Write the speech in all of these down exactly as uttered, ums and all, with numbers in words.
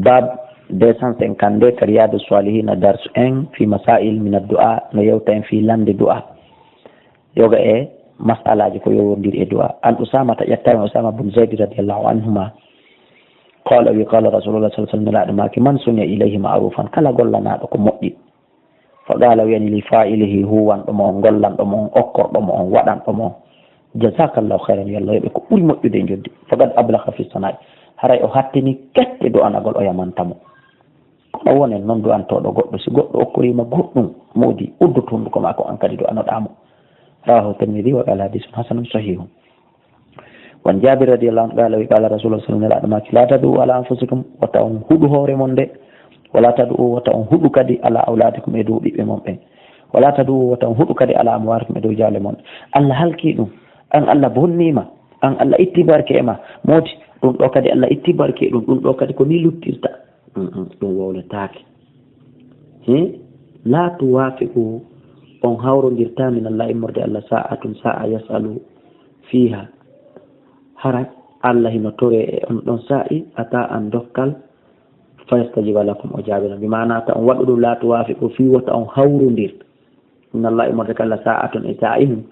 Bab deux cent cinquante-deux ka Riyadu Salihina, darsu en fi masail min addu'a, no yewta en fi lande du'a. Yoga e mas'alaji ko yowondiri e du'a. An Usama, ta ƴettaama Usama bun Zaid radiyallahu anhuma. Qala wi, qala Rasulullah sallallahu alaihi wasallam, nelaɗo maaki, "Man suniya ilayhi ma'rufan," kala gollanaɗo ko moƴƴi. Fa qala, wiyani, "Li fa'ilihi," huwanɗo mo on, gollanɗo mo on, okkorɗo mo on, waɗanɗo mo on, "Jazakallahu khairan," yalla yoɓe ko ɓuri moƴƴude e joddi. Faqad ablagha fi sana'i. Haray o hattini kette du'anagol o yamanta mo. Kono wonen non du'antooɗo goɗɗo, si goɗɗo okkorima goɗɗum, moodi, uddot hunduko ma ko an kadi du'anoɗaa mo. Rawahu Tirmidhi wa qala hadithun hasanun sahihun. Wan Jabir radiyallahu anhu qala, wi qala Rasulullah sallallahu alaihi wasallam, nelaɗo maaki, "La tad'u ala anfusikum," wata on huɗu hoore mon de, "wala tad'u," wata on huɗu kadi, "ala awladikum," e dow ɓiɓɓe mon ɓen, "wala tad'u," wata on huɗu kadi, "ala amwalikum," e dow jawle mon. Allah halki ɗum, an Allah bonnima, an Allah itti barke e ma, moodi, ɗum ɗo kadi Allah itti barke e ɗum, ɗum ɗo kadi ko ni luttirta. Mm, mm, ɗum wowletaake. He? La tuwafiqu, on hawrondirta min Allah immorde Allah sa'atun sa'a yas'alu fiha. Hara Allah hino tore e on ɗon sa'i ata an dokkal, fa yastajiba lakum, o jaabina. Bi maana ta on waɗu ɗum la tuwafiqu fi wata on hawrondir. Min Allah immorde ka Allah sa'atun e sa'i hum.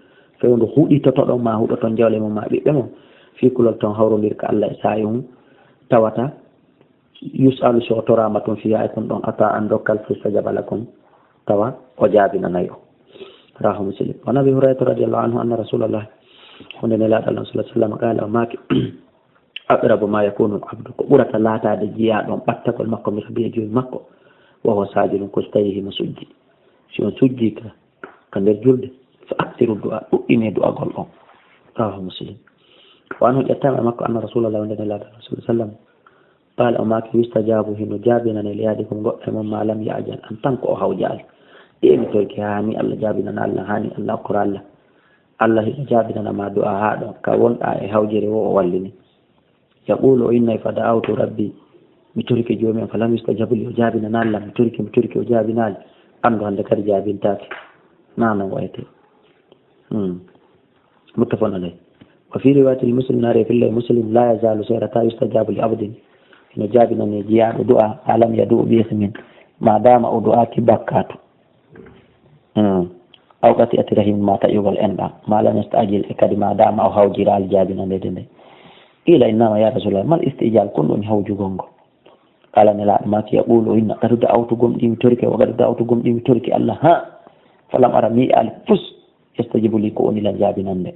Fewndo huɗitotoɗon ma huɗoton jawle mum ma ɓiɓɓe mum. Fi kulol ton hawrondir ka Allah e sa'i hum. Tawata yus'alu, so o toraama tun, fiha e kun ɗon, ata an dokkal, fa yustajaba lakum, tawa o jaabinanay o. Rawahu Muslim. Wa an Abi Hurayrata radiyallahu anhu anna Rasulallah, hunde Nelaaɗo Allah sallallahu alaihi wasallam, qala, o maaki, "Aqrabu ma yakunu abdu," ko ɓurata laataade jiyaaɗo on ɓattagol makko min rabbihi e joomi makko, "wa huwa sajidun," ko so tawi himo sujji. Si on sujji ka, ka nder julde, fa aksiru du'a, ɗuɗɗine du'agol on. Rawahu Muslim. Wa anhu, ƴettaama e makko, anna Rasulallah, wonde Nelaaɗo Allah sallallahu alaihi wasallam, qala, o maaki, "Yustajabu," hino jaabinane, "li ahadikum," goɗɗo e mon, "ma lam ya'jal," en tan ko o hawjaali. Ɗi emi torki haa ni Allah jaabinana Allah, haa ni Allah okkora Allah. Allah hino jaabinana ma du'a haa ɗon, ka wonɗa e hawjere wo o wallini. Yaqulu, o innay, "Fa da'awtu rabbi," mi torike joomi am, "fa lam yustajab li," o jaabinana Allah, mi torike, mi torike, o jaabinaali. Andu hande kadi jaabintaake. Na non wayte. Hmm. Muttafaqun alayh. Wa fi riwayatil Muslim, naare fillay Muslim, "La yazalu," seerata, "yustajabu li abdin," hino jaabinane jiyaaɗo du'a, "ma lam yad'u bi ismin," ma dama o du'aaki bakkaatu. Hmm. Aw qati'ati rahimin, ma taƴugol enɗam, ma lam yasta'jil, e kadi ma dama o hawjiraali jaabinanede nde. Qila, innama ya Rasulallah, mal istijal, kon ɗum hawjugol ngol? Qala, Nelaaɗo maaki, yaqulu, o inna, qad da'awtu, gomɗii mi torike, wa qad da'awtu, gomɗii mi torike Allah, ha, falam ara, mi yi'aali fus, yastajibu li, ko woni lan jaabinande.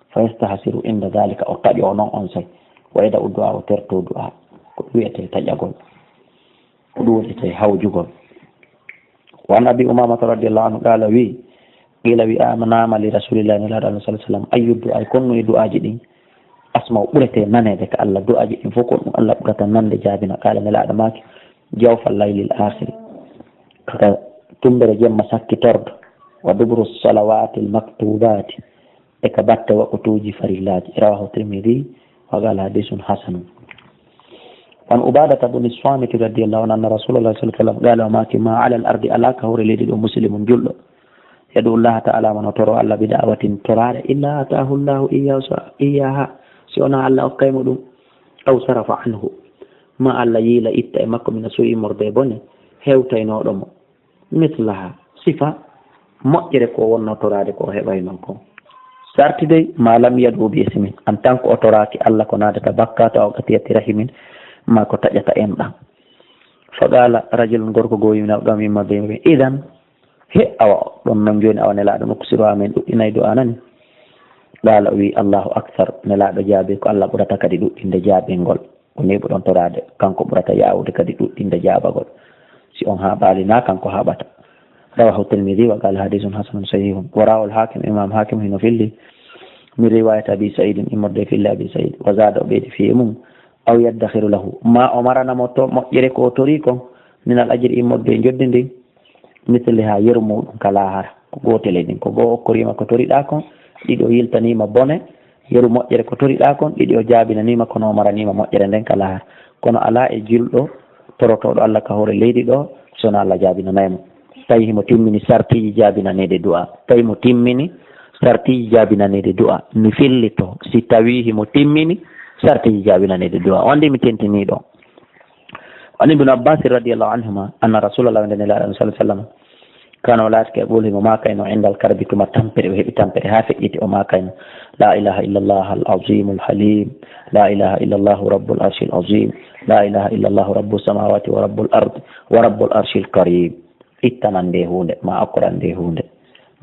Fa yastahsiru inda dhalika, o taƴo non on say. Wa yada'u du'a, o terto du'a. Ko ɗum wiyetee taƴagol. Ko ɗum wiyetee hawjugol. Wa an Abi Umamata radiyallahu anhu qala, wi, qila, wi, amanama li Rasulillahi, Nelaaɗo Allah sallallahu alaihi wasallam, ayyu du'a, konno e du'aaji ɗin, asma, o ɓurete naneede ka Allah, du'aaji ɗin fof ko ɗum Allah ɓurata nande jaabina. Qala, Nelaaɗo maaki, jawfal laylil akhiri, ka tumbere jemma sakkitordo, wa duburu salawatil maktubati, e ka batte waqtuuji farillaaji. Rawahu Tirmidhi, wa qala hadithun hasanun. Wa an Ubadata bun Samit radiyallahu anhu anna Rasulullah sallallahu alaihi wasallam qala, o maaki, ma ala al ardi, ala ka hoore leydi ɗo, muslimun, julɗo, yad'u Allah ta'ala, mo no toro Allah, bi da'watin, toraare, illa atahu Allahu iyyahu, iyyaha, si wona Allah okkay mo ɗum, aw sarafa anhu, ma Allah yiila, itta e makko, min su'i, immorde e bone, hewtaynooɗo mo. Mislaha, sifa moƴƴere ko wonno toraade ko o heɓay non kon. Sarti dey, ma lam yad'u bi ismin, en tant que o toraaki Allah ko naadata bakkaatu, aw qati'ati rahimin, ma ko taƴata enɗam. Fa qala rajulun, gorko goo wi'no ɗon, mimma be, idan, he, awa, ɗon non jooni, awa, Nelaaɗo, nuksiru, amen ɗuɗɗinay du'a nani. Qala, o wi, Allahu akthar, Nelaaɗo jaabi, ko Allah ɓurata kadi ɗuɗɗinde jaabingol. Ko neeɓuɗon toraade, kanko ɓurata yaawude kadi ɗuɗɗinde jaabagol. Si on haaɓaali, na kanko haaɓata. Rawahu Tirmidhi wa qala hadithun hasanun sahihun. Wa rawahul Hakim, Imam Hakim hino filli, min riwayat Abi Sa'idin, immorde e fille Abi Sa'id. Wa zada, o ɓeydi fi e mum, aw yaddakhiru lahu, ma o marana mo to moƴƴere ko o torii kon, min al ajri, immorde e joddi ndin, misliha, yeru muɗum ka laahara. Ko gootel e ɗin. Ko goo okkoriima ko toriɗaa kon, ɗiɗo yiltaniima bone, yeru moƴƴere ko toriɗaa kon, ɗiɗi o jaabinaniima, kono o maraniima moƴƴere nden ka laahara. Kono alaa e julɗo torotooɗo Allah ka hoore leydi ɗo, si wonaa Allah jaabinanay mo. Tawi himo timmini sartiiji jaabinaneede du'a. Tawi mo timmini sartiiji jaabinaneede du'a. Mi fillito, si tawii himo timmini sartiiji jaabinaneede du'a. On de mi tentinii ɗon. عن ابن عباس رضي الله عنهما أن رسول الله صلى الله عليه وسلم كان ولا يسكي يقول هما ما كان عند الكرب كما تنبري وهي تنبري هافي إيتي وما كان: لا إله إلا الله العظيم الحليم، لا إله إلا الله رب العرش العظيم، لا إله إلا الله رب السماوات ورب الأرض ورب العرش الكريم. Ittanan nde huunde, ma akkoran nde huunde.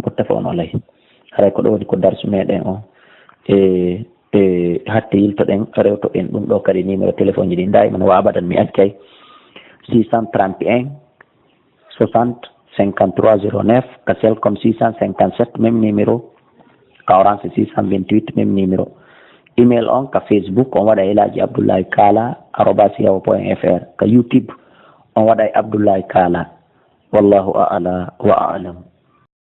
Muttafaqun alayhi. Haray ko ɗo woni ko darsu meɗen o. E, e, hatte yiltoɗen, rewtoɗen ɗum ɗo kadi numéro téléphone ji ɗi daiman wa abadan mi accay. Six cent trente et un, soixante, cinquante-trois zéro neuf, ka Celcom six cent cinquante-sept, même numéro, ka Orange six cent vingt-huit, même numéro. Email on ka Facebook, on waɗa Elhaji Abdoulaye Kala, arobase yahoo point F R. Ka YouTube, on waɗa Abdoulaye Kala. Wallahu a'la wa a'lam.